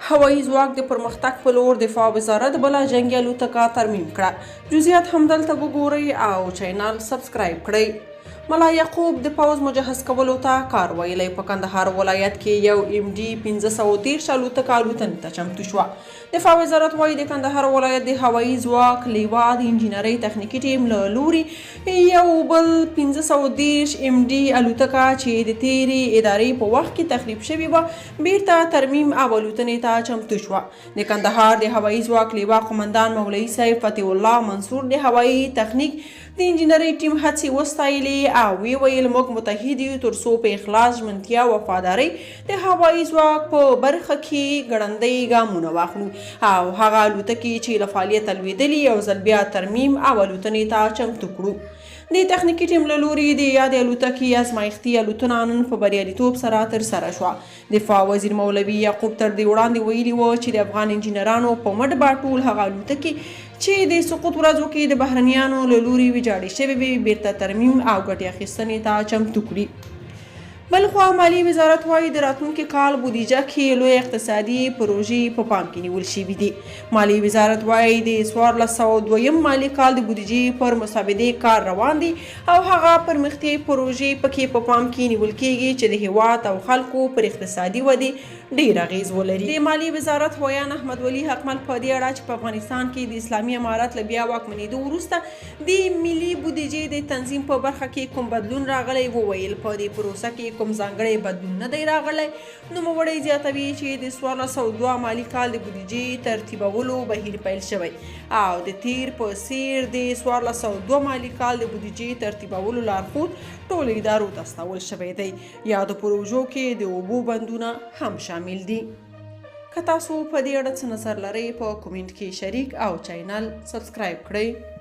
هوایي ځواک د پرمختګ په لور، دفاع وزارت بله جنګي الوتکه ترمیم کړه. جزئیات هم دلته وګورئ او چینل سبسکرایب کړئ. ملا یعقوب د پوځ مجهز کولو ته کار ویلی. په کندهار ولایت کې یو ایم ډي 530 الوتکه الوتنې ته چمتو شوه. دفاع وزارت وایي، د کندهار ولایت د هوایي ځواک لیوا د انجینرۍ تخنیکي ټیم له لوري یو بل 530 ایم ډي الوتکه چې د تیرې ادارې په وخت کې تخریب شوې وه، بیرته ترمیم او الوتنې ته چمتو شوه. د کندهار د هوایي ځواک لیوا قومندان مولوي صاحب فتح الله منصور د هوایي تخنیک د انجینرۍ ټیم هڅې وستایلې او ویې ویل، موږ متحد یو تر څو په اخلاص، ژمنتیا او وفادارۍ د هوایي ځواک په برخه کې ګړندۍ ګامونه واخلو او هغه الوتکې چې له فعالیته لوېدلي یو ځل بیا ترمیم او الوتنې ته چمتو کړو. د تخنیکي ټیم له لوري د یادې الوتکې ازمایښتي الوتنه نن په بریالیتوب سره ترسره شوه. دفاع وزیر مولوي یعقوب تر دې وړاندې ویلي و چې د افغان انجینرانو په مټ به ټول هغه الوتکې چې د سقوط ورځو کې د بهرنیانو له لوري ویجاړې شوې وې، بیرته ترمیم او ګټې اخیستنې ته چمتو کړي. بلخوا مالي وزارت وايي، د راتلونکي کال بودیجه کې لوی اقتصادي پروژې په پام کې نیول شوې دي. مالي وزارت وايي، د 1402 مالي کال د بودیجې پر مسودې کار روان دی او هغه پرمختیايي پروژې پکې په پام کې نیول کېږي چې د هېواد او خلکو پر اقتصادي ودې ډېر اغېز ولري. د مالي وزارت ویاند احمد ولي حقمل په دې اړه چې په افغانستان کې د اسلامي امارت له بیا واکمنېدو وروسته د ملي بودیجې د تنظیم په برخه کې کوم بدلون راغلی، وویل، په دې پروسه کې کوم ځانګړی بدلون نه دی راغلی. نوموړی زیاتوي چې د 1402 مالي کال د بودیجې ترتیبولو بهیر پیل شوی او د تیر په څیر د 1402 مالي کال د بودیجې ترتیبولو لارښود ټولو ادارو ته استول شوی دی. یادو پروژو کې د اوبو بندونه هم شامل دي. که تاسو په دې اړه څه نظر لرئ، په کومنټ کې شریک او چینل سبسکرایب کړئ.